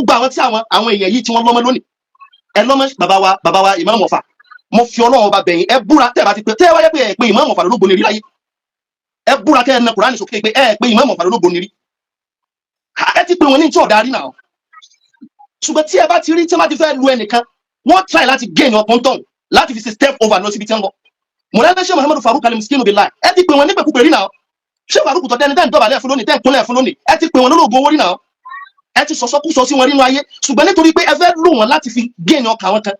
Gbogbo àwọn tí àwọn èèyàn yìí tí wọ́n lọ́mọ lónìí, ẹ lọ́mọ bàbá wa, bàbá wa Ìmáàmù Ọ̀fà, mo fi Ọlọ́run Ọba bẹ̀yìn, ẹ búra. Tẹ́ ẹ bá ti pé, tẹ́ ẹ wáyé pé ẹ pé Ìmáàmù Ọ̀fà lólógbò ní rí láyé, ẹ búra, kẹ́ ẹ na Kùránì sókè pé ẹ pé Ìmáàmù Ọ̀fà lólógbò ní rí. Ẹ ti pè wọ́n ní tí ọ̀dà rí náà. Ṣùgbọ́n tí ẹ bá ti rí tí wọ́n bá ti fẹ́ lu ẹnìkan, wọ́n try láti gain ọkàn tán láti fi ṣe step over lọ síbi tí wọ́n lọ. Mọ̀lẹ́bí ṣe Muhammadu Farouk Al-Miskinu Billah, ẹ ti pè wọ́n nípèkúpè rí náà. Ṣé Farouk tó dẹni tẹ́ ń dọ̀bálẹ̀ fún lónìí, tẹ́ ń kúnlẹ̀ fún lónìí, ẹ ti pè wọ́n lólógun owó rí náà. Ẹ ti sọ̀sọ́kúsọ sí wọn nínú ayé. Ṣùgbọ́n nítorí pé ẹ fẹ́ lò wọ́n láti fi gain ọkàn àwọn kan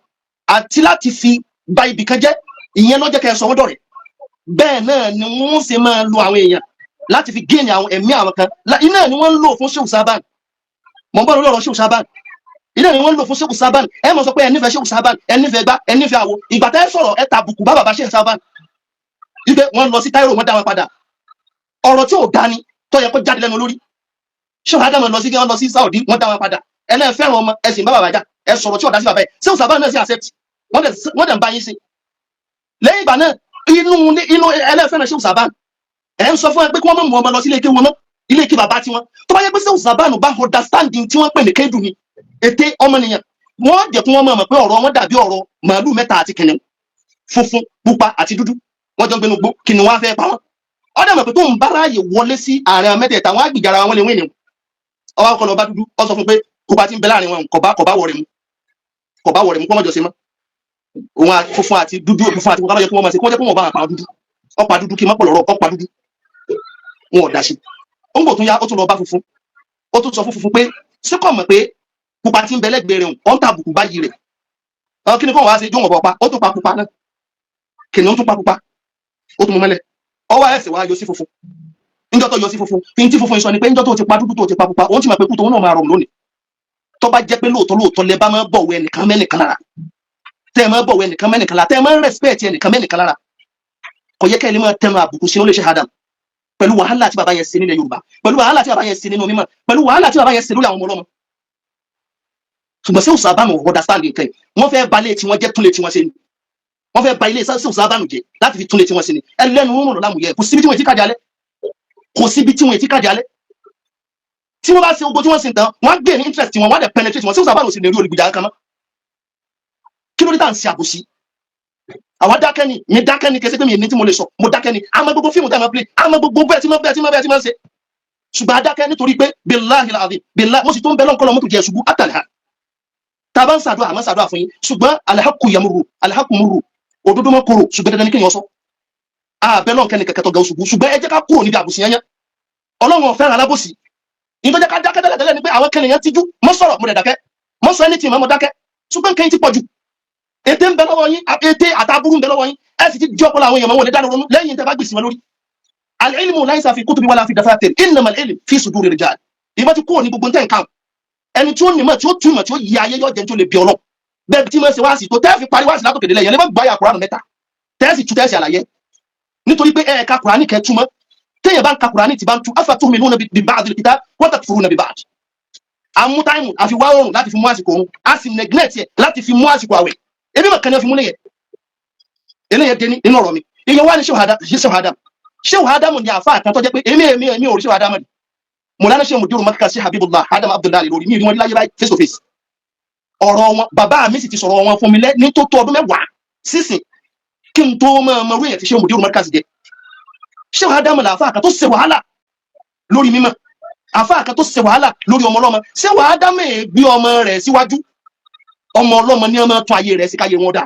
àti láti fi ba ibì kan jẹ́, ìyẹn ló jẹ́ kẹ́ ẹ sọ wọ́n dọ̀rẹ́. Bẹ́ẹ̀ náà ni wọ́n ṣe máa lo àwọn èèyàn láti fi gain àwọn ẹ̀mí àwọn kan. Iná ni wọ́n ń lò fún Shehu Saban. Mọ̀ ń bọ̀ lórí ọ̀rọ̀ Shehu Saban. Iná ni wọ́n ń lò fún Shehu Saban. Ẹ mọ̀ sọ pé ẹ nífẹ̀ẹ́ Shehu Saban, ẹ nífẹ̀ẹ́ gbá, ẹ nífẹ̀ẹ́ àwo. Ìgbà tẹ́ sọ̀rọ̀, ẹ tàbùkù bá bàbá Shehu Saban wípé wọ́n lọ sí Cairo, wọ́n dá wọn padà. Ọ̀rọ̀ tí ò dání tó yẹ kó jáde lẹ́nu lórí Shehu Adam, lọ sí, wọ́n lọ sí Saudi, wọ́n dá wọn padà. Ẹ náà fẹ́ràn ọmọ, ẹ sì ń bá bàbá jà. Ẹ sọ̀rọ̀ tí ò dá sí bàbá yẹ. Shehu Saban náà sì accept, wọ́n dẹ̀ ń bá yín sí. Lẹ́yìn ìgbà náà, inú inú ẹlẹ́fẹ́ràn Shehu Saban, ẹ ń sọ fún ẹ pé kí wọ́n má mú ọmọ lọ sí ilé ike wọn mọ́, ilé ike bàbá tiwọn. Tó bá yẹ pé Shehu Saban bá understanding tí wọ́n pè ní kédù ni ète ọmọnìyàn, wọ́n jẹ́ kí wọ́n mọ̀ pé ọ̀rọ̀ wọn dàbí ọ̀rọ̀ màálù mẹ́ta àti kìnìún funfun, pupa àti dúdú. Wọ́n jọ ń gbénu gbó, kìnìún wọn á fẹ́ pa wọ́n. Ọdẹ mọ̀ pé tó ń bá ráàyè wọlé sí àárín àwọn mẹ́tẹ̀ẹ̀ta, wọn á gbìjà ara wọn, lè wí ni. Ọwọ́ akọlọ bá dúdú, ọ sọ fún pé pupa ti ń bẹ láàrin wọn, kọba wọ̀ rẹ̀ mu, kọba wọ̀ rẹ̀ mu, kó mọ̀jọ sí mọ́ òun. Funfun àti dúdú, funfun àti pupa lọ́jọ́ kí wọ́n máa ṣe, kí wọ́n jẹ́ kó wọ́n bá wọn pa dúdú. Ọ̀pá dúdú, kí n má pọ̀ lọ́rọ̀, ọ̀pá dúdú, wọn ò dá sí. Ó ń bò tún ya, ó tún lọ bá funfun, ó tún sọ fún funfun pé ṣé kò mọ̀ pé pupa ti ń bẹ lẹ́gbẹ̀ẹ́ rẹ̀, ọ̀ ń tàbùkù báyìí rẹ̀? Àwọn kí ni kò wá sí jó wọn bọ̀ pa. Ó tún pa pupa náà, kìnìún tún pa pupa, ó tún mú mẹ́lẹ̀. Ọwọ́ ẹsẹ̀ wá yọ sí funfun. Níjọ́ tó yọ sí funfun, fi tí funfun sọ ni pé níjọ́ tó ti pa dúdú, tó ti pa pupa, òun ti mọ̀ pé kú tóun náà máa rọrùn lónìí. Tó bá jẹ́ pé lóòótọ́ lóòótọ́ lẹ bá máa bọ̀wọ̀ ẹnìkan mẹ́nìkan lára, tẹ́ ẹ máa bọ̀wọ̀ ẹnìkan mẹ́nìkan lára, tẹ́ ẹ máa respect ẹnìkan mẹ́nìkan lára, kò yẹ kẹ́ ẹ lè máa tẹnu àbùkù sí ó lè ṣe Adam pẹ̀lú wàhálà tí bàbá yẹn ṣe nílẹ̀ Yorùbá, pẹ̀lú wàhálà tí bàbá yẹn ṣe nínú mímọ́, pẹ̀lú wàhálà tí bàbá yẹn ṣe lórí àwọn ọmọ ọlọ́mọ. Ṣùgbọ́n sí òsàbánu understand nǹkan yìí, wọ́n fẹ́ balẹ̀ tí wọ́n jẹ́ túnlé tí wọ́n ṣe ni. Wọ́n fẹ́ ba ilé sí òsàbánu jẹ́ láti fi túnlé tí wọ́n ṣe ni. Ẹlẹ́nu rúrùn lámùyẹ. Kò síbi tí wọ́n ti kájà alẹ́, kò síbi tí wọ́n ti kájà alẹ́. Tí wọ́n bá ṣe ogun tí wọ́n sì ń tán, wọ́n á gain interest wọn, wọ́n á dẹ̀ penetrate wọn. Sí òsàbánu sì lè rí olùgbìjà kan mọ́? Kí ló dé tá à ń ṣe àbòsí? Àwa dákẹ́ ni, mi dákẹ́ ni, kẹsí pé mi ní tí mo lè sọ, mo dákẹ́ ni. Àmọ́ gbogbo fíìmù tá a máa play, àmọ́ gbogbo bẹ́ẹ̀ tí mo bẹ́ẹ̀ tí mo bẹ́ẹ̀ tí mo ṣe, ṣùgbọ́n adákẹ́ nítorí pé billahi alazim, billahi, mo sì tó ń bẹ lọ́nkọ́ lọ́mọ́tò jẹ́ ṣubú àtàlẹ́. Tá a bá ń ṣàdúrà, àmọ́ ṣàdúrà fún yín. Ṣùgbọ́n alhaqqu yamurru, alhaqqu murru, òdodo mọ́ korò, ṣùgbọ́n dandan ní kéèyàn sọ. Àbẹ́ lọ́n kẹ́ni kẹ̀kẹ́ tó ga ṣubú. Ṣùgbọ́n ẹ jẹ́ ká kúrò níbi àbòsí yẹn yẹn. Ọlọ́run ò fẹ́ràn alábòsí. Ní tó jẹ́ ká dákẹ́ tẹ́lẹ̀ tẹ́lẹ̀ ni pé àwọn kẹ́nìyàn tijú mọ́ sọ̀rọ̀, mo dẹ̀ dákẹ́. Mọ́ sọ ẹni tí mo dákẹ́. Ṣùgbọ́n kẹ́yìn ti pọ̀ jù. Ète ń bẹ lọ́wọ́ yín, ète àtàbúrú ń bẹ lọ́wọ́ yín. Ẹ sì ti di ọpọlọ àwọn èèyàn mọ́, wọn lè dáná ronú lẹ́yìn tẹ́ bá gbèsè wọn lórí. Al-ilmu laysa fi kutubi wala fi dafatir, innama al-ilm fi suduri rijal. Ìmọ̀ ti kúrò ní gbogbo ntẹ̀ nǹkan. Ẹni tí ó nímọ̀, tí ó túmọ̀, tí ó yí ayé yọ jẹ́, tí ó lè bí ọlọ́ bẹ́ẹ̀ tí mo ṣe wá sí tó tẹ́ fi parí wá sí látòkè délẹ̀ yẹn lè má gbáyà Kùránù mẹ́ta tẹ́sì tú tẹ́sì àlàyé, nítorí pé ẹ̀ẹ̀ka Kùránì kẹ́ túmọ̀. Téèyàn bá ń ka Kùránì tí bá ń tú, afatu'minuna bi ba'dil kitab wa takfuruna bi ba'd. Àmú time àfi wá oòrùn láti fi mú àsìkò oòrùn, a sì neglect yẹ láti fi mú àsìkò àwẹ̀. Ebi mọ̀ kan ní fi múlẹ̀ yẹ eléyẹ dé ní nínú ọ̀rọ̀ mi. Ìyẹn wá ní Shehu Adam. Shehu Adam ní àfa kan tó jẹ́ pé èmi ò rí Shehu Adam rí. Mọ̀lánà Shehu Mudiru Markaz, Shehu Habibullah Adam Abdullahi lórí mi rí wọn rí láyé báyìí face to face. Ọ̀rọ̀ wọn, bàbá mi sì ti sọ̀rọ̀ wọn fún mi lẹ́ ní tó tó ọdún 10 sísìn kí n tó mọ ọmọ orí èèyàn tí Shehu Mudiru Markaz jẹ. Shehu Adam làáfà kan tó ṣe wàhálà lórí mímọ̀, àfáà kan tó ṣe wàhálà lórí ọmọ ọlọ́mọ. Shehu Adam gbé ọmọ rẹ̀ síwájú. Ọmọ ọlọ́mọ ní ọmọ tún ayé rẹ̀ sí káyé wọn dá.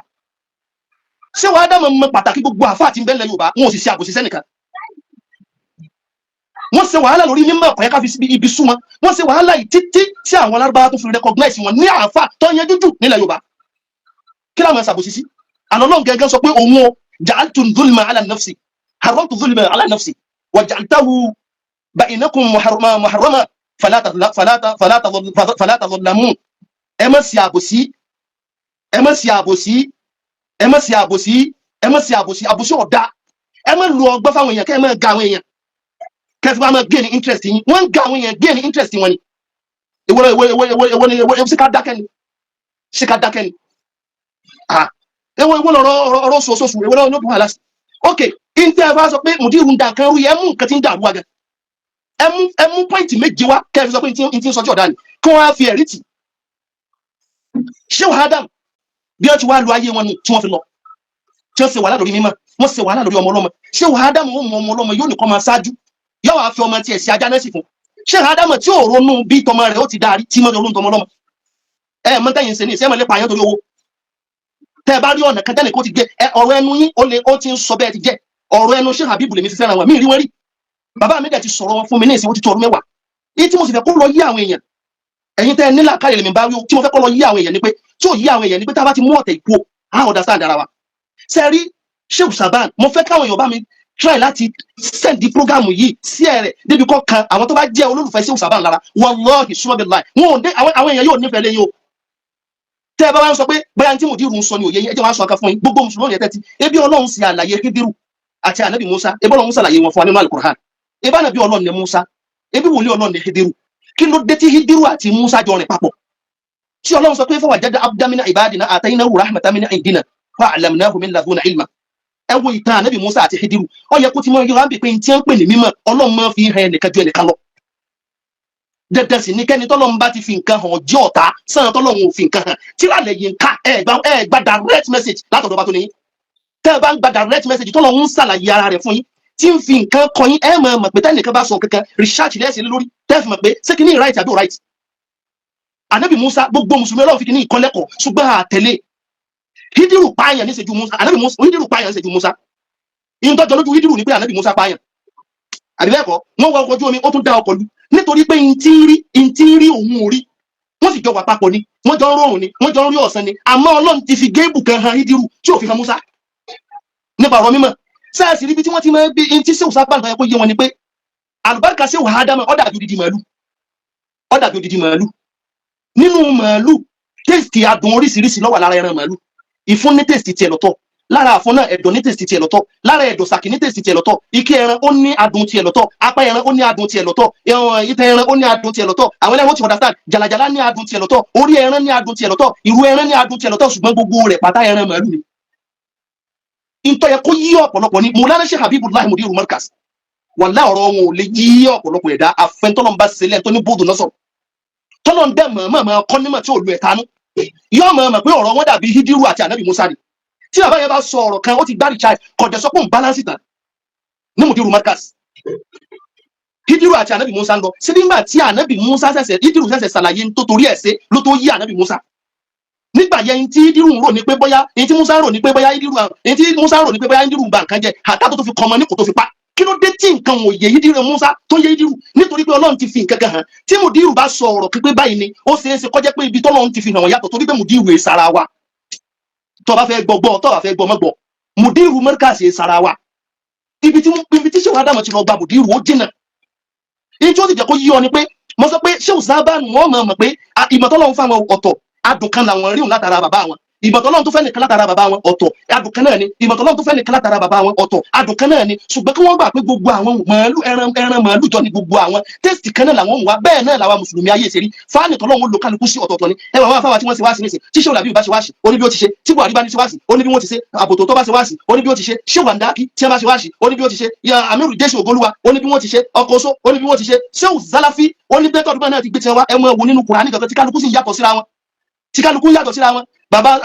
Shehu Adam mọ pàtàkì gbogbo àfáà tí ń bẹ́lẹ̀ Yorùbá. Wọn ò sì ṣe àbòsí sẹ́nìkan. Wọ́n ṣe wàhálà lórí mímọ̀, ọ̀kọ̀ yẹn ká fi ibi sú wọn. Wọ́n ṣe wàhálà yìí títí tí àwọn alárúbáwá tó fi recognize wọn ní àáfà tó yẹn jújù nílẹ̀ Yorùbá. Kí làwọn ṣàbòsí sí? Àlọ́ náà gẹ́gẹ́ sọ pé òun o ja'altu dhulma ala nafsi, haramtu dhulma ala nafsi wa ja'altahu bainakum muharrama muharrama, fala fala fala fala tadhallamun. Ẹ má ṣe àbòsí, ẹ má ṣe àbòsí, ẹ má ṣe àbòsí, ẹ má ṣe àbòsí. Àbòsí ọ̀dà. Ẹ má lu ọgbọ́n fáwọn èèyàn kẹ́ ẹ má ga àwọn èèyàn kẹ́ fi wá máa gain interest yín. Wọ́n ń ga àwọn èèyàn, gain interest wọn ni. Èwo èwo èwo èwo èwo ni èwo? Ṣé ká dákẹ́ ni? Ṣé ká dákẹ́ ni? Ah, èwo èwo lọ̀rọ̀ ọ̀rọ̀ oṣooṣù? Èwo lọ́rọ̀ ló dùn wàhálà sí? Ok, ìntẹ́ ẹ bá sọ pé mùdírù ń da nǹkan rú yẹ, ẹ mú nǹkan tí ń dàrú wa gan. Ẹ mú point méje wá kẹ́ ẹ fi sọ pé n ti ń sọ tí ọ̀dà ni, kí wọ́n á fi ẹ̀rí tì. Ṣé Adam bí wọ́n ti wá lu ayé wọn nù tí wọ́n fi lọ, tí wọ́n ṣe wàhálà lórí mímọ́, wọ́n ṣe wàhálà lórí ọmọ ọlọ́mọ. Ṣé Adam ó mú ọmọ ọlọ́mọ, yóò nìkan máa ṣáájú, yóò wá fi ọmọ tiẹ̀ sí ajá náà sì fún ṣé Adam tí ò ronú bí tọmọ rẹ̀ ó ti dárí tí mọ́ ronú tọmọ ọlọ́mọ. Ẹ mọ tẹ́yìn ṣe ní ìṣẹ́ mọ̀lẹ́ pààyàn torí owó. Tẹ́ ẹ bá rí ọ̀nà kan tẹ́nì kó ti gbé ẹ, ọ̀rọ̀ ẹnu yín ó lè ó ti ń sọ bẹ́ẹ̀ ti jẹ́ ọ̀rọ̀ ẹnu. Ṣé Habib lèmi fi fẹ́ràn wọn? Mí rí wọn rí, bàbá mi dẹ̀ ti sọ̀rọ̀ wọn fún mi ní ìsìn, ó ti tó ọdún 10. Èyí tí mo sì fẹ́ kó lọ yí àwọn èèyàn, ẹ̀yin tẹ́ ẹ nílà káyọ̀ lèmi bá wí o, tí mo fẹ́ kó lọ yí àwọn èèyàn ni pé, tí ò yí àwọn èèyàn ni pé, tá a bá ti mú ọ̀tẹ̀ ìkú o, á understand ara wa. Ṣe rí Sheikh Saban, mo fẹ́ káwọn èèyàn bá mi try láti send the program yìí sí ẹ̀rẹ̀ débi kọ́ kan àwọn tó bá jẹ́ olólùfẹ́ Sheikh Saban lára. Wallahi summa billahi, wọn ò dé àwọn èèyàn yóò nífẹ̀ẹ́ lẹ́yìn o. Tẹ́ ẹ bá wá ń sọ pé bóyá tí mùdírù ń sọ ni òye yín, ẹ jẹ́ wọ́n á sọ nǹkan fún yín. Gbogbo mùsùlùmí yẹn tẹ́tí ebi Ọlọ́run ṣe àlàyé Kídírù àti ànábì Musa, ebi Ọlọ́run ṣàlàyé wọn fún wa nínú Alukur'an. Ebi ànábì Ọlọ́run ní Musa, ebi wòlíì Ọlọ́run ní Kídírù. Kí ló dé tí Kídírù àti Musa jọ rìn papọ̀, tí Ọlọ́run sọ pé fawajada abdan min ibadina ataynahu rahmatan min indina fa'allamnahu min ladunna ilma? Ẹ wo ìtàn ànábì Musa àti Kídírù. Ó yẹ kó ti mọ yọrọ àbí pé n tí ń pè ní mímọ̀, Ọlọ́run máa fi hàn ẹnìkan ju ẹnìkan lọ. Dandan sì ní kẹ́ni tọ́lọ́run bá ti fi nǹkan hàn jẹ́ ọ̀tá sàn tọ́lọ́run ò fi nǹkan hàn. Tíra lẹ́yìn ká ẹ gba direct message látọ̀dọ̀ bá tó níyìn. Tẹ́ ẹ bá ń gba direct message tọ́lọ́run ń ṣàlàyé ara rẹ̀ fún yín, tí ń fi nǹkan kọ yín, ẹ mọ̀ mọ̀ pé tẹ́nìkan bá sọ kankan, research lẹ́sìn lórí tẹ́ fi mọ̀ pé ṣé kí ní right àbí right. Ànábì Musa, gbogbo mùsùlùmí, Ọlọ́run fi kí ní ìkọ́lẹ́kọ̀ọ́, ṣùgbọ́n àtẹ̀lé. Hídírù pààyàn ní ìṣẹ́jú Musa, ànábì Musa, Hídírù pààyàn ní ìṣẹ́jú Musa. Ìyẹn tọ́jọ́ lójú Hídírù ni pé ànábì Musa pààyàn, àbí bẹ́ẹ̀ kọ́? Wọ́n wọ ọkọ̀ ojú omi, ó tún dá ọkọ̀ lu nítorí pé n tí ń rí òun ò rí. Wọ́n sì jọ wà papọ̀ ni, wọ́n jọ ń rọrùn ni, wọ́n jọ ń rí ọ̀sán ni. Àmọ́ Ọlọ́run ti fi géèbù kan hàn Hídírù tí ò fi hàn Musa nípa ọ̀rọ̀ mímọ́. Sáàsì ríbi tí wọ́n ti máa ń bí n tí sèwù sábà yẹ kó yé wọn ni pé àlùbáríkà sèwù ádámà, ó dàbí odidi màálù, ó dàbí odidi màálù. Nínú màálù, taste adùn oríṣiríṣi ló wà lára ẹran màálù. Ìfun ní taste tiẹ̀ lọ́tọ̀, lára àfun náà, ẹ̀dọ̀ ní taste tiẹ̀ lọ́tọ̀, lára ẹ̀dọ̀, sàkì ní taste tiẹ̀ lọ́tọ̀, ike ẹran ó ní adùn tiẹ̀ lọ́tọ̀, apá ẹran ó ní adùn tiẹ̀ lọ́tọ̀, ìtẹ̀ ẹran ó ní adùn tiẹ̀ lọ́tọ̀. Àwọn ẹlẹ́wọ̀n ti understand. Jàlàjàlá ní adùn tiẹ̀ lọ́tọ̀, orí ẹran ní adùn tiẹ̀ lọ́tọ̀, ìrù ẹran ní adùn tiẹ̀ lọ́tọ̀, ṣùgbọ́n gbogbo rẹ̀ pátá ẹran màálù ni. Ntọ́ yẹ kó yí ọ̀pọ̀lọpọ̀ ni Mùlánà Sheikh Habibullah Mudiru Markaz, wàlá, ọ̀rọ̀ wọn ò lè yí ọ̀pọ̀lọpọ̀ ẹ̀dá àfẹntọ́lọ́mbà sílẹ̀ tó ní bóòdù náà sọ̀rọ̀ tọ́lọ́ ń dẹ̀ mọ̀ọ́mọ̀ mọ̀ kọ́ nímọ̀ tí ò lu ẹ̀tanú, yóò mọ̀ mọ̀ pé ọ̀rọ̀ wọn dàbí Hídírù àti ànábì Musa ni. Tí bàbá yẹn bá sọ ọ̀rọ̀ kan, ó ti gbá recharge kọ̀dẹ̀ sọ pé òun balance tán ní Mudiru Markaz. Hídírù àti ànábì Musa ń lọ sí nígbà tí ànábì Musa ṣẹ̀ṣẹ̀, Hídírù ṣẹ̀ṣẹ̀ ṣàlàyé tó torí ẹ̀ ṣe ló tó yí ànábì Musa. Nígbà yẹn, tí Hídírù ń rò ní pé bóyá èyí tí Musa ń rò ní pé bóyá Hídírù, èyí tí Musa ń rò ní pé bóyá Hídírù ń ba nǹkan jẹ́, àtàtò tó fi kọmọ ní kò tó fi pa. Kí ló dé tí nǹkan ò yé Hídírù Musa tó yé Hídírù? Nítorí pé Ọlọ́run ti fi nǹkan kan hàn. Tí Mùdírù bá sọ ọ̀rọ̀ pípé báyìí ni, ó ṣeé ṣe kọjá pé ibi tọ́lọ́run ti fi hàn wọ́n yàtọ̀, torí pé Mùdírù è sara wa. Tó bá fẹ́ gbọ́ gbọ́, tó bá fẹ́ gbọ́ mọ́ gbọ́. Mùdírù Markaz è sara wa. Ibi tí Ṣéwù Ádámù ti lọ gba Mùdírù ó jìnà. Èyí tí ó sì jẹ́ kó yí ọ ni pé mo sọ pé Ṣéwù Sábàánù, wọ́n mọ̀ mọ̀ pé ìmọ̀ tọ́lọ́run fáwọn ọ̀tọ̀, adùn kan làwọn ríhùn látara bàbá wọn. Ìmọ̀ tọ́lọ́run tó fẹ́ nìkan látara bàbá wọn ọ̀tọ̀, adùn kan náà ni. Ìmọ̀ tọ́lọ́run tó fẹ́ nìkan látara bàbá wọn ọ̀tọ̀, adùn kan náà ni. Ṣùgbọ́n kí wọ́n gbà pé gbogbo àwọn màálù, ẹran màálù jọ ni gbogbo àwọn, taste kan náà làwọn ń wá. Bẹ́ẹ̀ náà làwọn mùsùlùmí ayé ṣe rí. Fáànì tọ́lọ́run ló kálukú sí ọ̀tọ̀ọ̀tọ̀ ni. Ẹ wà wọn afáwà tí wọ́n ṣe wá sí nísìn, tí Ṣéwù Làbí bá ṣe wá sí, ó ní bí ó ti ṣe. Tí Buhari bá ní ṣe wá sí, ó ní bí wọ́n ti ṣe. Àbòtò tó bá ṣe wá sí, ó ní bí ó ti ṣe. Ṣéwù Àndákí tí wọ́n bá ṣe wá sí, ó ní bí ó ti ṣe. Ya Amiru Jésù Ògolúwa, ó ní bí wọ́n ti ṣe. Ọkọ̀ oṣó, ó ní bí wọ́n ti ṣe. Ṣéwù Zálàfí, ó ní bẹ́tọ̀ ọdún náà ti gbé tiwọn wá. Ẹ mọ wo nínú Kùránì kankan tí kálukú sì ń yàtọ̀ síra wọn, tí kálukú ń yàtọ̀ síra wọn. Baba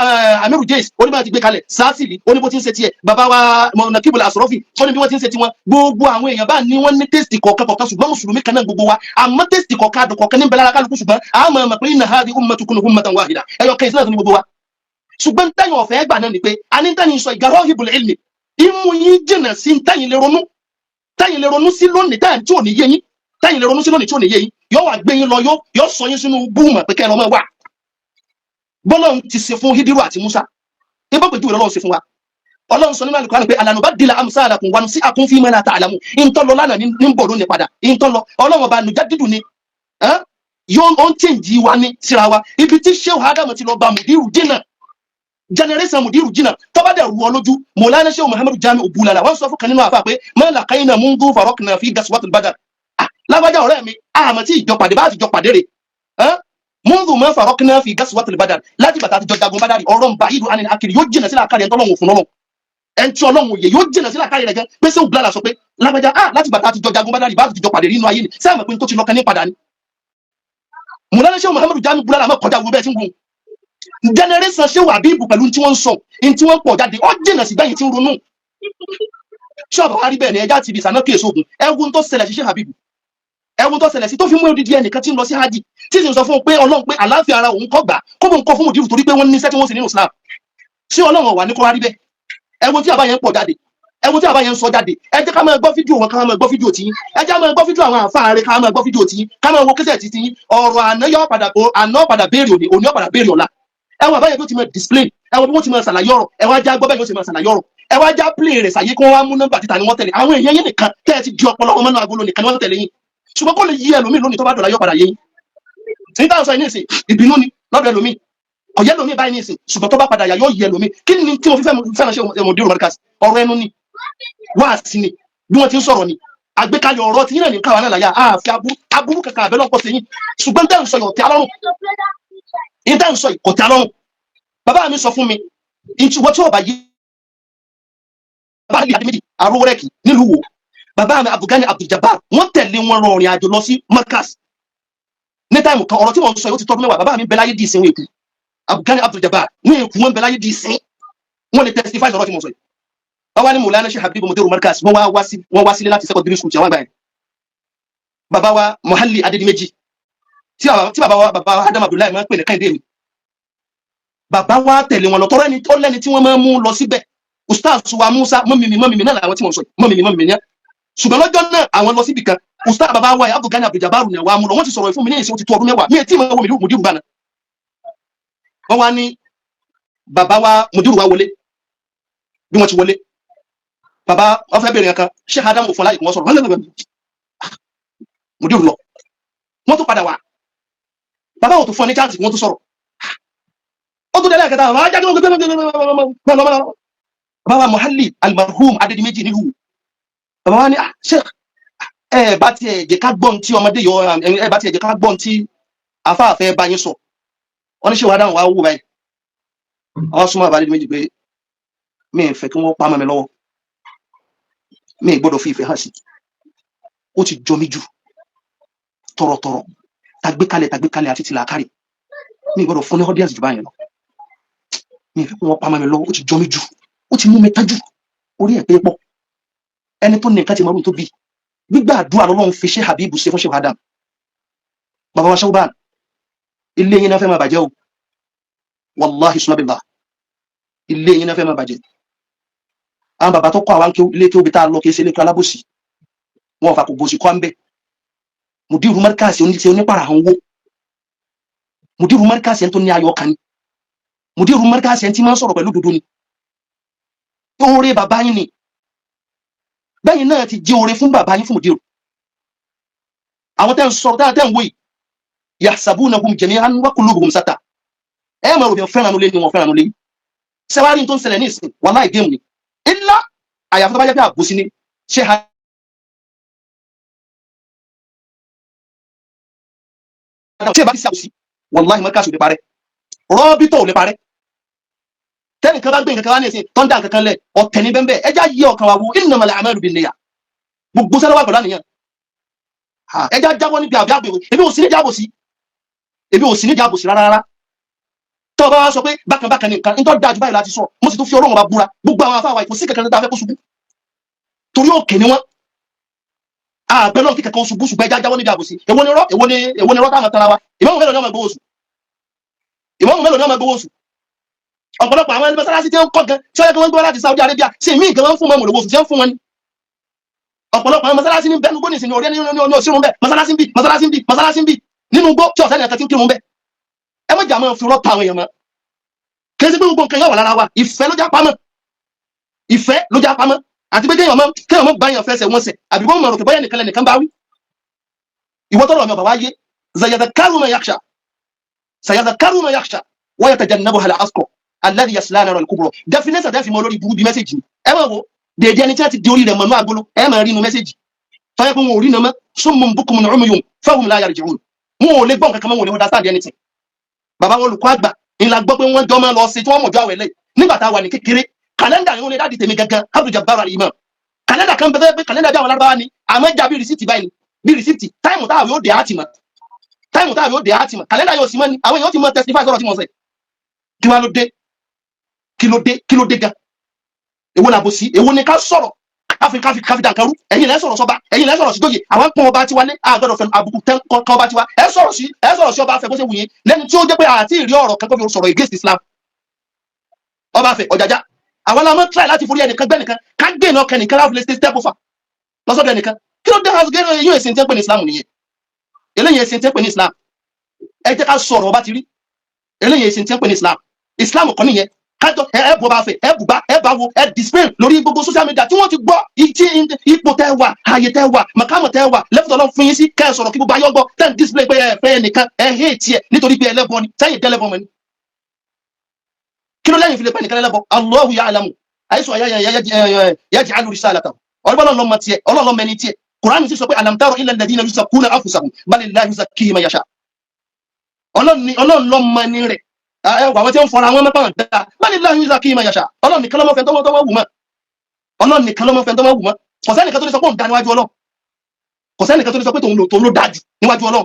Amiru James, oníbà ti gbé kalẹ̀. Sásìlì oníbó ti ń ṣe tiẹ̀. Baba wa Nakibul Asrofi, ó ní bí wọ́n ti ń ṣe tiwọn. Gbogbo àwọn èèyàn bá ní wọ́n ní taste kọ̀ọ̀kan kọ̀ọ̀kan, ṣùgbọ́n mùsùlùmí kan náà gbogbo wa. Àmọ́ taste kọ̀ọ̀kan, adùn kọ̀ọ̀kan ní bẹ lára kálukú, ṣùgbọ́n àmọ́ mọ̀ pé inna hadhi ummatukum ummatan wahida, ẹyọ kan ìsìnà tó ní gbogbo wa. Ṣùgbọ́n tẹ́yìn ọ̀fẹ́ gbà náà ni pé a ní tẹ́yìn sọ ìgarọ́hìbul ilmi ìmú yín jìnà sí tẹ́yìn lè ronú, tẹ́yìn lè ronú sí lónìí, tẹ́yìn tí ò ní yé yín, tẹ́yìn lè ronú sí lónìí tí ò ní yé yín, yóò wá gbé yín lọ, yóò sọ yín sínú búùmọ̀ pé kẹ́ ẹ lọ́ mọ́ wà. Bọ́lọ́run ti ṣe fún Hídírù àti Musa ibà pẹ̀jú ìrọ̀lọ́run ṣe fún wa. Ọlọ́run sọ nínú Al-Qur'an pé alànà bá dìlà amsalakum wa nusi'akum fima la ta'lamun. Ìntọ́ lọ lánàá ní bọ̀ lónìí padà. Ìntọ́ lọ, Ọlọ́run ọba nùjá dídùn ni yóò ó ń change wa ní síra wa. Ibi tí Shehu Ádámù ti lọ bá Mùdírù jìnnà, generation Mùdírù jìnnà. Tọ́ba dẹ̀ rú ọ lójú, Mọ̀lánà Shehu Muhammadu Jami Òbúlala, wọ́n sọ fún kan nínú àfa pé ma laqayna mundu faraqna fi gaswatil Badr. Lágbájá ọ̀rẹ́ mi, àmọ́ tí ìjọ pàdé bá ti jọ pàdé rè mundu ma faraqna fi gaswatil Badr, láti bàtà àtijọ́ jagun Badari, ọ̀rọ̀ ń ba ìlú àni akiri yóò jìnnà sílẹ̀ àkàrẹ̀ ẹ̀ńtọ́lọ́hún fún lọ́lọ́ ẹn tí Ọlọ́run òye yóò jìnnà sílẹ̀ àkàrẹ̀ rẹ̀ gan pé sẹ́wọ̀n bílálà sọ pé lágbájá, ah, láti bàtà àtijọ́ jagun Badari bá ti jọ pàdé nínú ayé ni sáà mọ̀ pé tó ti lọ kan ní padà ni. Mọ̀lánà Shehu Muhammadu Jami Bulala mọ̀ kọjá wo bẹ́ẹ̀ tí ń gun. Generation ṣé wà bí ibù pẹ̀lú tí wọ́n ń sọ, ní tí wọ́n pọ̀ jáde, ó jìnà sí gbẹ̀yìn tí ń ronú. Ṣé ọ̀bà wa rí bẹ́ẹ̀ ni? Ẹja ti ibi ìsàná kí èso ogun. Ẹwùn tó ṣẹlẹ̀ sí ṣé Habibu, ẹwùn tó ṣẹlẹ̀ sí tó fi mú odidi ẹnìkan tí ń lọ sí hajj, tí sì ń sọ fún un pé Ọlọ́run pé àlàáfíà ara òun kọ́ gbà kó bóun kọ́ fún mùdírù, torí pé wọ́n ní iṣẹ́ tí wọ́n sì nínú Islam. Ṣé Ọlọ́run wà ní kó wá rí bẹ́ẹ̀? Ẹwùn tí àbá yẹn ń pọ̀ jáde, ẹwùn tí àbá yẹn ń sọ jáde, ẹ jẹ́ ká máa gbọ́ fídíò wọn, ká máa gbọ́ fídíò tiyín. Ẹ jẹ́ ká máa gbọ́ fídíò àwọn àfáà rẹ̀, ká máa gbọ́ fídíò tiyín, ká máa wo késẹ̀ tí tiyín. Ọ̀rọ̀ àná yọ padà, àná padà béèrè òní, òní ó padà béèrè ọ̀la. Ẹwọ̀n àbáyẹ bí ó ti máa display, ẹwọ̀n bí wọ́n ti máa ṣàlàyé ọ̀rọ̀. Ẹ wá já gbọ́ bẹ́ẹ̀ yóò ti máa ṣàlàyé ọ̀rọ̀. Ẹ wá já play rẹ̀ ṣàyé kí wọ́n wá mú nọ́mbà títa ni wọ́n tẹ̀lé. Àwọn èèyàn yín nìkan tẹ́ ẹ ti di ọpọlọ wọn mọ́nú agolo nìkan ni wọ́n tẹ̀lé yín, ṣùgbọ́n kó lè yí ẹlòmíì lónìí, tó bá dọ̀la yọ padà yé yín. Tí táwọn sọ yìí nísìn, ìbínú ni lọ́dọ̀ ẹlòmíì, kò yẹ ẹlòmíì báyìí nísìn, ṣùgbọ́n tó bá padà yà yóò yẹ ẹlòmíì. Kí ni tí mo fi fẹ́ràn ṣe Mudiru Markaz? Ọ̀rọ̀ ẹnu ni, wáàsí ni, bí wọ́n ti ń sọ̀rọ̀ ni, àgbékalẹ̀ ọ̀rọ̀ tí yín náà ní káwa náà láyà àfi aburú kankan àbẹ́ lọ́pọ̀ sí yín, ṣùgbọ́n tẹ́ ń sọ yìí ọ̀tẹ́ alọ́run, yín tẹ́ ń sọ yìí kò tẹ́ alọ́run. Bàbá mi sọ fún mi ìtúwọ́ tí ọba yìí bàbá àlè méjì arówórẹ́kì nílùú wo, bàbá mi Abdulgani Abduljabar, wọ́n tẹ̀lé wọn rọ ìrìn àjò lọ sí Markaz ní time kan. Ọ̀rọ̀ tí wọ́n sọ yìí ó ti tọ́dún 10. Bàbá mi bẹ láyé di ìsìn, wọn èkú. Abdulgani Abduljabar wọn èkú, wọn bẹ láyé di ìsìn, wọn lè testify sọ̀rọ̀ tí mo sọ yìí. Bàbá ní Mùlánà Sheikh Habib Mudiru Markaz, wọ́n wá sílé láti secondary school tí wọ́n gbà yẹn. Bàbá wa Muhalli Adédìméjì tí bàbá wa, bàbá wa Adam Abdullahi máa ń pè ní Kẹ́hìndé mi, bàbá wa tẹ̀lé wọn lọ tọrọ ẹni tó lẹ́ni tí wọ́n máa ń mú lọ síbẹ̀, Ustaz wa Musa mọ́mìmí mọ́mìmí náà làwọn tí wọ́n sọ yìí, mọ́mìmí mọ́mìmí ní. Ṣùgbọ́n lọ́jọ́ náà àwọn lọ síbi kan, Ustaz bàbá wa Abdulgani Abduljabar ni àwọn amúlọ. Wọ́n ti sọ̀rọ̀ fún mi ní ìsìn, ó ti tó ọdún 10 mi ò tí ì máa wo Mudiru gbà náà. Wọ́n wá ní bàbá wa Mudiru wa wọlé. Bí wọ́n ti wọlé, bàbá wọ́n fẹ́ bèèrè nǹkan, Sheikh Adamu fún láyè kí wọ́n sọ̀rọ̀. Mudiru lọ, wọ́n tún padà wá, bàbá ò tún fún ọ ní chance, wọ́n tún sọ̀rọ̀. Ó tún délẹ̀ kẹta, bàbá jáde, bàbá wa Muhalli almarhum Adédìméjì nílùú, bàbá wa ní, "Ah, Sheikh, ẹ bá tiẹ̀ jẹ́ ká gbọ́n tí ọmọdé yọ, ẹ bá tiẹ̀ jẹ́ ká gbọ́n tí afáàfẹ́ bá yín sọ." Wọ́n ní ṣé wàá dáhùn wá wò báyìí, àwọn súnmọ́ àbá Adédìméjì pé mi ì fẹ́ kí wọ́n pa mọ́ mi lọ́wọ́, mi ì gbọ́dọ̀ fi ìfẹ́ hàn sí, ó ti jọ mí jù tọ̀rọ̀tọ̀rọ̀, tàgbékalẹ̀ tàgbékalẹ̀ àti tìlàkárì, mi ì gbọ́dọ̀ fún ní audience jù báyìí lọ. Mi ì fẹ́ kí wọ́n pa mọ́ mi lọ́wọ́, ó ti jọ mí jù, ó ti mú mi tájù orí ẹ̀ pé pọ̀. Ẹni tó ní nǹkan ti mọ̀ tó bí gbígbà àdúrà lọ́lọ́run fi ṣe Habibu ṣe fún ṣe Adam. Bàbá wa Ṣawban, ilé yín náà fẹ́ máa bàjẹ́ o. Wàláhi sunabillah, ilé yín náà fẹ́ máa bàjẹ́. Àwọn bàbá tó kọ́ àwọn ilé kí ó bi tá a lọ kì í ṣe ilé kí alábòsí wọn ò fà kò bòsí kọ́ ń bẹ́. Mudiru Markaz oníṣẹ́ onípàrà àwọn owó, Mudiru Markaz ẹni tó ní ayọ̀ kan ni, Mudiru Markaz ẹni tí máa ń sọ̀rọ̀ pẹ̀lú dúdú ni. Oore bàbá yín ni, bẹ́yìn náà ti jẹ́ oore fún bàbá yín, fún Mudiru. Àwọn tẹ́ ń sọ̀rọ̀, tẹ́ ń wò yìí, yahsabunahum jami'an wa qulubuhum shatta. Ẹ máa rò bí fẹ́ràn nulẹ̀ ni wọ́n fẹ́ràn nulẹ̀. Sẹ́wárí tó ń ṣẹlẹ̀ ní ìsìn, wàláì game ni, ilá àyàfi tó bá jẹ́ pé àbòsí ni ṣé ha tí ẹ bá ti ṣe àbòsí, wàláì Markaz ò lè parẹ́, rọ́bìtọ̀ ò lè parẹ́. Tẹ́nìkan bá gbé nǹkan kan wá ní ìsìn tó ń dá nǹkan kan lẹ̀, ọ̀tẹ̀ ní bẹ́ẹ̀. Ẹ já yí ọkàn wa wo, innamal a'malu binniyah, gbogbo sẹ́lẹ̀ wà pẹ̀lú àníyàn. Ẹ já jáwọ́ níbi àbí àbẹ̀wò. Èmi ò sí ní jábòsí, èmi ò sí ní jábòsí rárá rárá. Tó o bá wá sọ pé bákan bákan ní nǹkan nítorí dájú báyìí láti sọ, mo sì tún fi Ọlọ́run bá búra, gbogbo àwọn afáwà kò sí kankan tá a fẹ́ kó ṣubú, torí òkè ni wọ́n. Àbẹ̀ lọ́n kí kankan ṣubú, ṣùgbọ́n ẹ já jáwọ́ níbi àbòsí. Èwo ni rọ́? Èwo ni rọ́ táwọn tara wa? Ìmáàmù mélòó ni wọ́n máa gbowó oṣù? Ìmáàmù mélòó ni wọ́n máa gbowó oṣù? Ọ̀pọ̀lọpọ̀ àwọn ẹni mọ́sálásí tí ó ń kọ́ gan tí ó yẹ kí wọ́n gbé wá láti Saudi Arabia ṣe mí gan wọ́n fún mọ́mù lówó oṣù tí wọ́n fún wọn ni. Ọ̀pọ̀lọpọ̀ àwọn mọ́sálásí ní bẹ́ẹ̀ gbóni sí ní orí ẹni ní òsírun bẹ́ẹ̀, mọ́sálásí ń bì, mọ́sálásí ń bì, mọ́sálásí ń bì nínú gbó tí ọ̀sẹ̀ nìkan ti ń kírun bẹ́ẹ̀. Ẹ má jà máa fi rọ́ ta àwọn èèyàn mọ́. Kí ẹ sí pé gbogbo nǹkan yóò wà lára wa. Ìfẹ́ ló já pamọ́, ìfẹ́ ló já pamọ́, àti pé kéèyàn mọ́ bá yàn fẹsẹ̀ wọn sẹ̀, àbí wọ́n mọ̀ rò pé bóyá nìkan lẹ́nìkan bá wí. Ìwọ tọrọ mi ọ̀bà wá yé, sayadhakkaru man yakhsha, sayadhakkaru man yakhsha wa yatajannabuha al-asqa alladhi yasla nara al-kubra. Definition tẹ́ fi mọ lórí burú bí message ni. Ẹ máa wo dèédé ẹni tí wọ́n ti di orí rẹ̀ mọ̀nú agolo, ẹ máa rí inú message tọ́yẹ pé wọn ò rí iná mọ́. Summun bukmun umyun fahum la yarji'un. Wọn ò lè gbọ́n kankan mọ́, wọn ò lè understand anything. Bàbá wọn olùkọ́ àgbà ńlá gbọ́ pé wọ́n jọ máa lọ sí tí wọ́n mọ̀jọ́ àwẹ̀ lẹ́yìn nígbà tá a wà ní kékeré. Kàlẹ́ndà ni wọ́n lè dáàdi tèmi gangan, Abdul Jabbar al-Imam. Kàlẹ́ndà kan bẹ́ẹ̀ pé kàlẹ́ndà bí àwọn alárúbáwá ni, àmọ́ jà bí receipt báyìí ni, bí receipt. Time táwọn yóò dé á ti mọ̀, time táwọn yóò dé á ti mọ̀. Kàlẹ́ndà yóò sì mọ́ ni àwọn èèyàn ti mọ̀ testify sọ̀rọ̀ tí mo sọ yìí. Kí wá ló dé? Kí ló dé? Kí ló dé gan? Èwo làbòsí? Èwo ni ká sọ̀rọ̀ káfi dànkarú? Ẹ̀yin lẹ́ sọ̀rọ̀ sọ́ba, ẹ̀yin lẹ́ sọ̀rọ̀ sí jóyè. Àwọn pọ́n ọba tiwa lé, àgbẹ̀dọ̀ fẹ́ àbùkù tẹ́ kan ọba tiwa. Ẹ sọ̀rọ̀ sí ọba afẹ́ bó ṣe wù yín, lẹ́ni tí ó jẹ́ pé àti ìrí ọ̀rọ̀ kan kó fi sọ̀rọ̀ against Islam. Ọba afẹ́ ọ̀jàjà, àwọn alámọ̀ try láti forí ẹnìkan gbẹ́ nìkan, ká gbé iná kẹnìkan láti lè ṣe step over lọ́sọ̀dọ̀ ẹnìkan. Kí ló dé? Yóò ẹ̀sìn tí ń pè ní Islam nìyẹn. Eléyìí ẹ̀sìn tí ń pè ní Islam. Ẹ jẹ́ ká sọ̀rọ̀ ọba ti rí. Eléyìí ẹ̀sìn tí ń pè ní Islam, Islam kọ́ nìyẹn. Kájọ ẹ bọ bá fẹ, ẹ bùbá, ẹ bá wo, ẹ display lórí gbogbo social media tí wọ́n ti gbọ́ ìtí ipò tẹ́ wà, ààyè tẹ́ wà, màkàmù tẹ́ wà, lẹ́fọ̀tọ̀ lọ́n fún yín sí, kẹ́ ẹ sọ̀rọ̀ kí gbogbo ayé gbọ́. Tẹ́ ń display pé ẹ fẹ́ ẹnìkan, ẹ hate ẹ nítorí pé ẹlẹ́bọ ni. Sẹ́yìn tẹ́lẹ́bọ mọ́ ni? Kí ló lẹ́yìn fi lè pẹ́ nìkan lẹ́lẹ́bọ? Allahu ya'lamu àyíṣọ yaj'alu risalatahu. Ọlọ́run lọ́mọ tiẹ̀, Ọlọ́run lọ́mọ ẹni tiẹ̀. Kùránì sì sọ pé alam tara ila alladhina yuzakkuna anfusahum balillahu yuzakki man yasha. Ọlọ́run lọ́mọ ẹni rẹ̀. Ẹ wà, àwọn tí ń fọra wọn mẹ́pàá dáa. Balillahu yuzakki man yasha. Ọlọ́run nìkan lọ́mọ fẹ́ tọ́wọ́ wù mọ́. Ọlọ́run nìkan lọ́mọ fẹ́ tọ́wọ́ wù mọ́. Kò sẹ́nìkan tó lè sọ pé òun dá níwájú Ọlọ́run. Kò sẹ́nìkan tó lè sọ pé tòun ló dáa jù níwájú Ọlọ́run.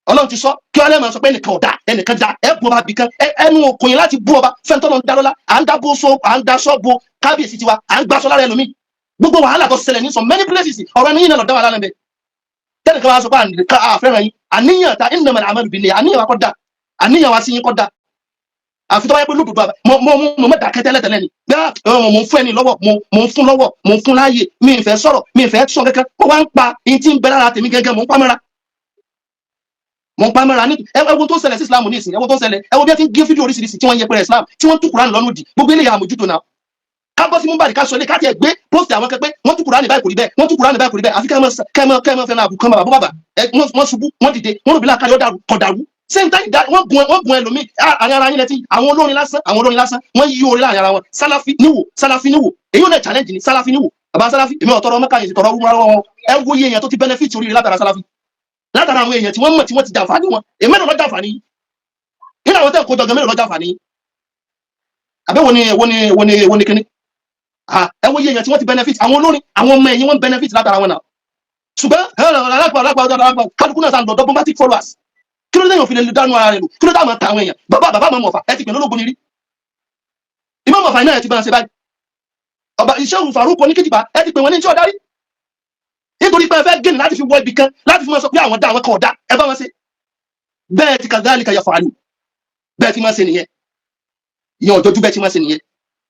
Ọlọ́run ti sọ kí ọlẹ́mọ̀ máa sọ pé ẹnìkan ọ̀dà, ẹnìkan da. Ẹ bu ọba bìkan, ẹnu òkùnrin láti bú ọba fẹ́ntọ́ lọ́n dá lọ́lá. À ń dábò so, à ń daṣọ́ bo kábíyèsí tiwa, à ń gbàsọ lára ẹlòmíì. Gbogbo wàhálà tó ṣẹlẹ̀ ní some many places, ọ̀rọ̀ ẹni yìí náà lọ dá wàhálà lẹ́bẹ̀ẹ́. Tẹ́nìkan wá sọ pé àfẹ́ràn yín, àníyàn ta innamal a'malu binniyat. Àníyàn wa kọ́ da, àníyàn wa sí yín kọ́ da. Àfi tó bá yẹ pé lódodo mo mo mo mọ dákẹ́ tẹ́lẹ̀tẹ́lẹ̀ ni bí mo ń fún ẹni lọ́wọ́, mo ń fún lọ́wọ́, mo ń fún láàyè. Mi ì fẹ́ sọ̀rọ̀, mi ì fẹ́ sọ kankan. Mo wá ń pa ihun tí ń bẹ lára tèmi gẹ́gẹ́. Mo ń pa mọ́ra, mo ń pa mọ́ra ní. Ẹ wo tó ń ṣẹlẹ̀ sí Islam ní ìsìn. Ẹ wo tó ń ṣẹlẹ̀. Ẹ wo bí ẹ ti ń gé fídíò oríṣiríṣi tí wọ́n ń yẹpẹrẹ Islam, tí wọ́n ń tú Kùránì lọ́nà òdì. Gbogbo eléyà àmójútó náà. Ká bọ́ sí múbàdì, ká sọ ilé, ká tiẹ̀ gbé post àwọn kẹpẹ́ wọ́n tú Kùránì báyìí, kò rí bẹ́ẹ̀. Wọ́n tú Kùránì báyìí, kò rí bẹ́ẹ̀. Àfi kẹ́mọ́ fẹ́ràn àbùkù kan. Bàbá bàbá ẹ wọ́n ṣubú, wọ́n dìde, wọ́n rò bí láàkárí ó dàrú, kọ̀ dàrú. Same time wọ́n gun ẹlòmíì àárín ara yín lẹ́tí. Àwọn olórin lásán, àwọn olórin lásán, wọ́n yí orin láàrin ara wọn. Sálàfí níwò, sálàfí níwò, èyí ò lè challenge ní sálàfí níwò. Bàbá sálàfí, èmi ò tọrọ mẹ́ka yìí, tọrọ wúmọ́ wọn. Ẹ wo iye èèyàn tó ti benefit oríire látara sálàfí, látara àwọn èèyàn tí wọ́n mọ̀, tí wọ́n ti jàǹfààní wọn. Èmi mélòó ló jàǹfààní nínú àwọn tẹ́ ń kó jọ gan? Mélòó ló jàǹfààní? Àbẹ́ wo ni wo ni wo ni wo ni kíní? Ẹ wo iye èèyàn tí wọ́n ti benefit. Àwọn olórin, àwọn ọmọ ẹ̀yìn wọn benefit látara wọn náà. Ṣùgbọ́n alágbà alágbà alágbà kálukú náà sá lọ dogmatic followers. Kí ló dé yóò fi lè dánú ara rẹ̀ lò? Kí ló dé àmọ́ ta àwọn èèyàn? Bàbá bàbá mọ̀ ọ̀fà, ẹ ti pè lólógun ni rí. Ìmọ̀ ọ̀fà iná ẹ ti bá ń ṣe báyìí. Ọba ìṣẹ́hùn Farouk oníkejìbá, ẹ ti pè wọ́n ní tí ọ̀darí nítorí pé ẹ fẹ́ gẹ̀ẹ́nì láti fi wọ ibì kan, láti fi máa sọ pé àwọn dá, àwọn kan ọ̀dá. Ẹ bá wọn ṣe bẹ́ẹ̀ ti kadhalika yaf'alu. Bẹ́ẹ̀ ti máa ṣe nìyẹn. Ìyẹn ọ̀jọ́jú, bẹ́ẹ̀ ti máa ṣe nìyẹn.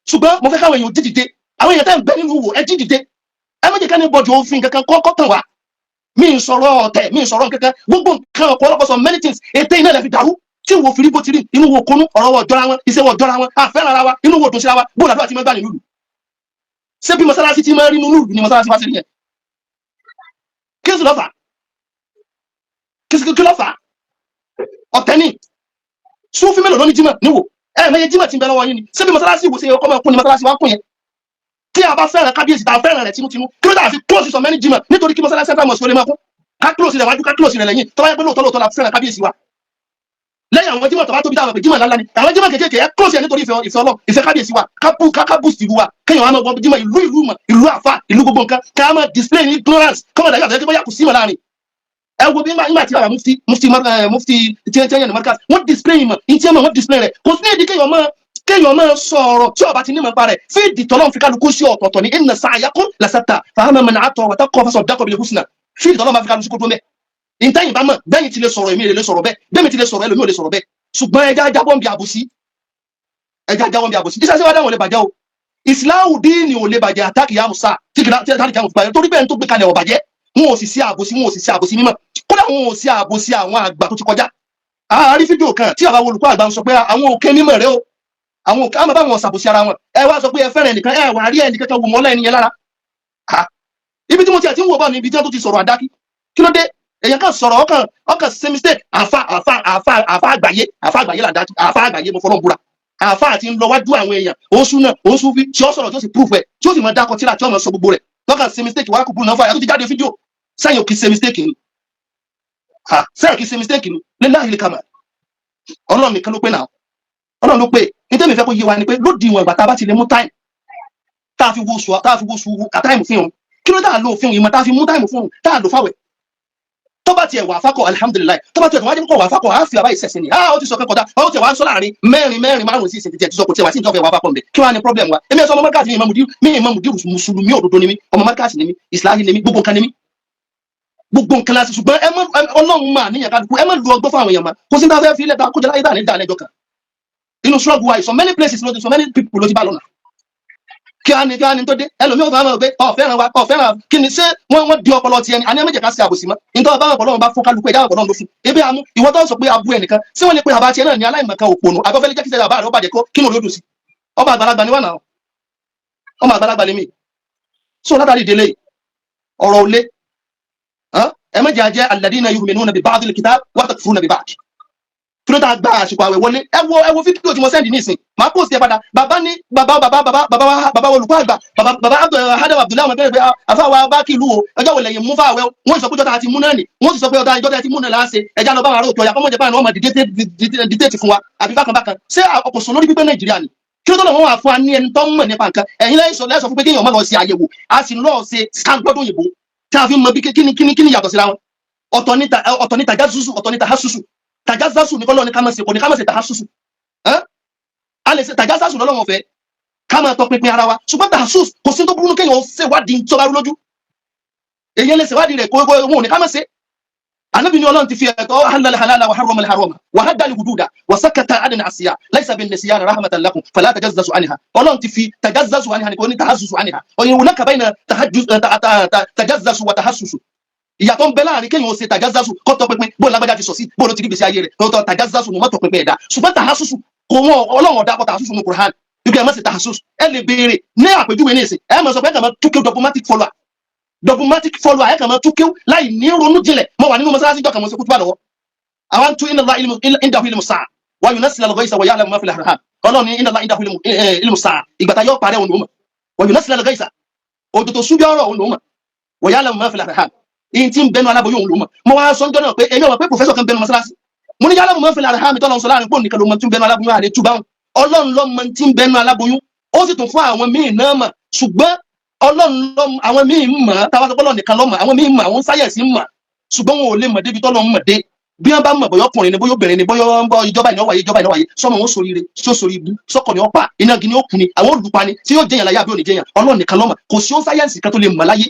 Ṣùgbọ́n mo fẹ́ káwọn èèyàn jí dìde. Àwọn èèyàn tẹ́ ń bẹ nínú wò, ẹ jí dìde. Ẹ má jẹ́ kẹ́ni bọ́dì òfin kankan kọ́kọ́ tàn wá. Mi ń sọ̀rọ̀ ọ̀tẹ̀, mi ń sọ̀rọ̀ kankan. Gbogbo nǹkan ọ̀pọ̀lọpọ̀ sọ many things. Ète iná lẹ fi dàrú tí wo fi rí bó ti rí. Inú wo konú, ọ̀rọ̀ wọ̀ jọra wọn, iṣẹ́ wọ̀ jọra wọn, àfẹ́ràn ara wa, inú wo dùn síra wa. Bóòlù àdúrà ti máa gbà nínú ìlú? Ṣé bí mọ́sálásí ti máa rí nínú ìlú ni mọ́sálásí wá sí rí yẹn? Kí ló fà? Kí ló fà? Ọ̀tẹ̀ ni. Súnfí mélòó ló ní jímọ̀ níwò? Ẹ mẹ́yẹ jímọ̀ ti ń bẹ lọ́wọ́ yín ni. Ṣé bí mọ́sálásí ìwòsàn ọkọ̀ máa kún ni mọ́sálásí wa kún yẹn? Tí a bá fẹ́ràn kábíyèsí, tá a fẹ́ràn rẹ̀ tinútinú, kí ló dà fi close so many jímọ̀ nítorí kí mọ́sálásí central mosque ó lè máa kún? Ká close rẹ̀ wájú, ká close rẹ̀ lẹ́yìn. Tó bá yẹ pé lóòótọ́ lóòótọ́ la fẹ́ràn kábíyèsí wa, lẹ́yìn àwọn jímọ̀ tó bá tóbi táwọn pé jímọ̀ ńláńlá ni, àwọn jímọ̀ kékèké, ẹ close yẹn nítorí ìfẹ́ Ọlọ́run, ìfẹ́ kábíyèsí wa. Ká bú ká boost ìlú wa. Kéèyàn wá máa wọ jímọ̀ ìlú, ìlú mọ̀, ìlú àfa, ìlú gbogbo nǹkan, ká máa display ní ignorance, kọ́mọ̀ dàgbà tó yẹ bóyá kò sí mọ̀ láàrin. Ẹ wo bí nígbà tí àwọn mufti tí ẹ yẹn ní markaz, wọ́n display ìmọ̀ ní tí wọ́n display rẹ̀. Kò sí ní ìdí kéèyàn máa sọ̀rọ̀ tí ó bá ti ní mọ̀ nípa rẹ̀. Fíìdì tọ́lọ́run fi kálukú sí ọ̀tọ̀ọ̀tọ̀ ní. Inna sa'yakum lashatta fa'amma man a'ta wattaqa fasaddaqa bil husna. Fíìdì tọ́lọ́run bá fi kálukú sí kó tó mẹ́ ìtẹ́yìn bá mọ̀ bẹ́yìn ti lè sọ̀rọ̀, èmi lè sọ̀rọ̀ bẹ́ẹ̀, bẹ́ẹ̀ ti lè sọ̀rọ̀, ẹlòmíì ò lè sọ̀rọ̀ bẹ́ẹ̀. Ṣùgbọ́n ẹja jábọ̀ ń bi àbòsí, ẹja jábọ̀ ń bi àbòsí. Iṣẹ́ síwájú àwọn ò lè bàjẹ́ o. Ìsìláhù díìnì ò lè bàjẹ́. Àtàkì yà musa tí kìlá tí àtàkì yà bàjẹ́ torí bẹ́ẹ̀ ń tó gbé kalẹ̀ ò bàjẹ́. Wọn ò sì sí àbòsí, wọn ò sì sí àbòsí mímọ́. Kódà wọn ò sí àbòsí àwọn àgbà tó ti kọjá. Àárí fídíò kan tí àbáwọ olùkọ́ àgbà ń sọ pé àwọn òkè mímọ́ rẹ o, àwọn òkè àmọ́ báwọn ṣàbòsí ara wọn. Ẹ wá sọ pé ẹ fẹ́ràn ẹnìkan, ẹ wà rí ẹnìkan kan wò mọ́ lẹ́ni yẹn lára. Ibi tí mo ti àti ń wò bá ní ibi tí wọ́n tó ti sọ̀rọ̀ àdákí. Kí ló dé? Èèyàn kan sọ̀rọ̀, ọkàn ṣe mistake. Àfa àfa àfa àfa àgbáyé, àfa àgbáyé là dájú. Àfa àgbáyé, mo fọlọ́n búra, àfa àti ń lọ wájú àwọn èèyàn, ó sún náà, ó sún fi tí ó sọ̀rọ̀, tí ó sì proof ẹ̀, tí ó sì máa dákọ̀ tíra, tí ó máa sọ gbogbo rẹ̀, lọ́kàn ṣe mistake. Wàá kúkú náà fún àyà tó ti jáde fídíò sẹ́yìn. Ò kì í ṣe mistake ni, sẹ́yìn kì í ṣe mistake ni. Lillahi al-kamal. Ọlọ́run nìkan ló pé náà, Ọlọ́run ló pé. Ní tẹ́mi fẹ́ kó yé wa ni pé lódì ìwọ̀n ìgbà tá a bá ti lè mú time tá a fi wo oṣù ká time fún un, kí ló dáa lo òfin ìmọ̀ tá a fi mú time fún un, tá a lò fáwẹ̀? Tó bá tiẹ̀ wà fákọ̀, alihamudulilayi. Tó bá tiẹ̀ wá jẹ́ kó wà fákọ̀, á fi àbá ìṣẹ̀sìn ni. Ó ti sọ kẹ́kọ̀ọ́ dá, ó ti wá ń sọ láàrin mẹ́rin, mẹ́rin, márùn sí ìsìn tiẹ̀ ti sọ, kò tiẹ̀ wá sí ìjọba ìwà fákọ̀ mbẹ̀. Kí wàá ní problem wa? Èmi ẹ̀ sọ ọmọ mọ́kàsí mi, ìmọ̀ mùdírù mi, ìmọ̀ mùdírù. Mùsùlùmí òdodo ni mí, ọmọ mọ́kàsí ni mí, ìsìláhì ni mí, gbogbo nǹkan ni mí, gbogbo nǹkan láti. Ṣùgbọ́n ẹ mọ Ọlọ́run máa níyàn kálukú, ẹ má lu ọgbọ́n fún àwọn èèyàn ma. Kò sí ní ta fẹ́ fi ilẹ̀ ta kójọ láyé dà ní dà lẹ́jọ́ kan inú struggle wa. So many places ló ti, so many people ló ti bá lọ́nà. Kí á ní tó dé, ẹlòmíràn kan máa pé ọ fẹ́ràn wa, ọ fẹ́ràn kí ni? Ṣé wọ́n di ọpọlọ tiẹ̀ ni? Àní ẹ méjì ká ṣe àbòsí mọ́. Nítorí ọba ọpọlọ wọn bá fún kálukú, ẹ̀dá ọpọlọ ló fún ebi àmú. Ìwọ tó ń sọ pé abu ẹnìkan, sí wọn lè pe àbá tiẹ̀ náà ní aláìmọ̀kan, òpònú àbọ̀fẹ́lẹ́ jẹ́ kí sẹ́yìn àbá rẹ̀ ó bàjẹ́ kó kí ni òde sí. Ọmọ àgbàlagbà ni wà náà, ọmọ àgbàlagbà ni mí. So látàrí ìdílé ọ̀rọ̀ òlé, ẹ méjì àjẹ́ alladina yu'minuna bi ba'dil kitab wa takfuruna bi ba'd. Kí ló tá a gba àsìkò àwẹ̀ wọlé? Ẹ wo fídíò tí mo send nísìn, máa post ẹ padà. Bàbá ní bàbá bàbá bàbá bàbá wa, bàbá olùkọ́ àgbà, bàbá bàbá Adam Abdullahi, àwọn ẹgbẹ́ àfáwà bá kí ìlú o. Ọjọ́ wo lẹ́yìn mú fáwẹ́? Wọ́n sọ pé ọjọ́ tá a ti mú náà nì. Wọ́n sì sọ pé ọjọ́ tá a ti mú náà láṣẹ. Ẹja lọ bá wọn ará òkè ọ̀yà kọ́mọ̀jẹ̀ báyìí, wọ́n máa dìde fún wa àbí bákan bákan. Ṣé ọkọ̀ lórí pípẹ́ Nàìjíríà ni? Kí ló tó lọ wọ́n wà fún wa ní ẹni tó ń mọ̀ nípa nǹkan? Ẹ̀yin lẹ́yìn sọ fún pé kéèyàn má lọ ṣe àyẹ̀wò, a sì lọ ṣe scan gbọ́dọ̀ òyìnbó tí a fi mọ bí kíni kíni kíni yàtọ̀ síra wọn. Ọ̀tọ̀ ní tajasusu, ọ̀tọ̀ ní tahasusu. Tajasasu ní kọ́lọ́ ní ká máa ṣe, kò ní ká máa ṣe tahasusu. A lè ṣe tajasasu lọ́lọ́wọ́n fẹ́ ká máa tọpinpin ara wa, ṣùgbọ́n tahasus, kò sí tó burú kéèyàn ó ṣèwádìí tó bá rú lójú. Èyàn lè ṣèwádìí rẹ̀ kó wọn ò ní ká máa ṣe. Anabi ni Ọlọ́run ti fi ẹ̀tọ́ halal halala wa harrama harrama wa hadda hududa wa sakata adana asiya laysa bin nisyan rahmatan lakum fala tajassasu anha. Ọlọ́run ti fi tajassasu anha ni, kò ní tahassusu anha. Oyin wùlá kàbáyìnà tajassasu wa tahassusu. Ìyàtọ̀ ń bẹ láàrin kéèyàn ó ṣe tajassasu, kó tọ pinpin bó lágbájá ti sọ sí, bó ló ti rí gbèsè ayé rẹ̀ tó tajassasu ní mọ́tò pinpin ẹ̀dá. Ṣùgbọ́n tahassusu kò wọ́n, Ọlọ́run ọ̀dà kọ tahassusu ní Qur'an ibi. Ẹ̀ má ṣe tahassusu. Ẹ lè béèrè ní àpèjúwe ní ìsìn, ẹ máa sọ pé ẹ kàn máa túkẹ́ dogmatic follower, dogmatic follower. Ẹ kàn máa túkẹ́ láì ní ronú jinlẹ̀. Mo wà nínú mọ́sálásí jọ kàn, mo ṣe kútúbà lọ́wọ́. Àwọn tún inna Allaha indahu ilmu sa'a wa yunazzilu al-ghaytha wa ya'lamu ma fil arham. Ọlọ́run ní inna Allaha indahu ilmu sa'a, ìgbà tá yóò parẹ́ òun ló mọ̀. Wa yunazzilu al-ghaytha, òjò tó súbí ọ̀rọ̀ òun ló mọ̀. Wa ya'lamu ma fil arham, ìyìn tí ń bẹnu aláboyún òun ló mọ̀. Mo wá sọ ń jọ náà pé èmi ò mọ̀ pé professor kan bẹnu mọ́sálásí. Mo ní ya'lamu ma fil arham tọ́lọ́ sọ láàrin pò nìkan ló mọ̀ tí ń bẹnu aláboyún àlè túbáwọn. Ọlọ́run ló mọ̀ tí ń bẹnu aláboyún, ó sì tún fún àwọn míì náà mọ̀. Ṣùgbọ́n Ọlọ́run ló àwọn míì mọ̀. Táwa sọ pé Ọlọ́run nìkan ló mọ̀, àwọn míì mọ̀, àwọn sáyẹ̀nsì mọ̀, ṣùgbọ́n wọn ò lè mọ̀ débi tọ́lọ́run mọ̀ dé. Bí wọ́n bá mọ̀ bóyá ọkùnrin ni, bóyá obìnrin ni, bóyá ń bọ ìjọba ìnáwó wáyé, ìjọba ìnáwó wáyé, sọmọ wọn sóríire, sí ó sórí ibú, sọkọ ni ó pa, iná gini ó kú ni, àwọn olùpa ni, tí yóò jẹyàn láyé àbí òní jẹyàn, Ọlọ́run nìkan ló mọ̀. Kò sí ó sáyẹ̀nsì kan tó lè mọ̀ láyé.